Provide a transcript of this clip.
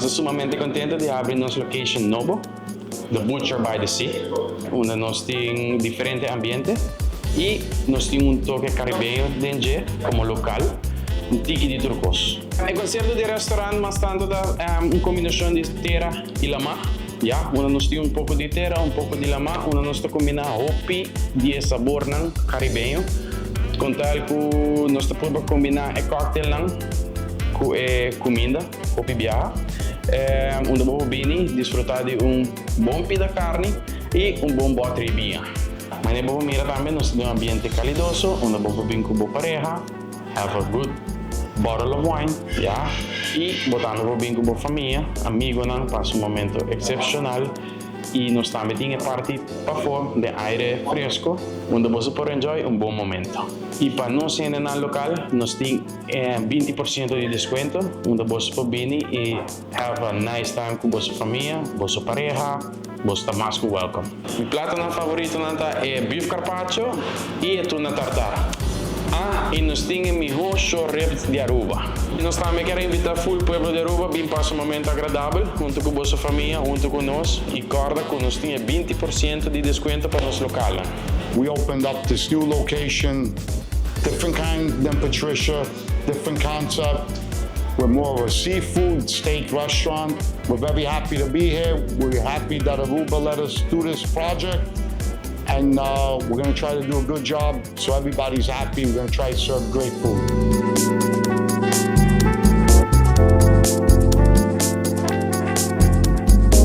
Ta sumamente contento di habri nos location nobo, The Butcher by the Sea, unda nos tin diferente ambiente y nos tin un toke caribeño den como local, un tiki di tur cos. E concepto di restaurant mas tanto ta un combinacion di tera y lama. Ja, unda nos tin un poco di tera, un poco di lama, unda nos ta combina hopi di sabor nan caribeño. Cu tal cu nos por combina e cocktail nan cu e cuminda, hopi biaha. Unda bo bini disfruta di un bon pida carni y un bon boter di biña. Mas bo mira tambe nos tin un ambiente calidoso, unda bo bin cu bo pareha, have a good bottle of wine, ja, y bo tambe por bin cu bo famia, amigo nan, pasa un momento excepcional y nos tambe tin e parti pafo di aire fresco, unda bo por enjoy un bon momento. Y pa nos na local, nos tin 20% di descuento, unda bo por bini y have a nice time cu bo famia, bo pareha, bo ta mas cu welcome. Mi plato nan favorito nan ta e beef carpaccio y e tuna tartar. Ah, y nos tin e miho short ribs di Aruba. Nos tambe kier invita full pueblo di Aruba, bin pasa un momento agradabel, hunto cu bo famia, hunto cu nos, y corda cu nos tin 20% di descuento pa nos local. We opened up this new location, different kind than Patricia, different concept. We're more of a seafood steak restaurant. We're very happy to be here. We're happy that Aruba let us do this project. And we're gonna try to do a good job so everybody's happy. We're gonna try to serve great food.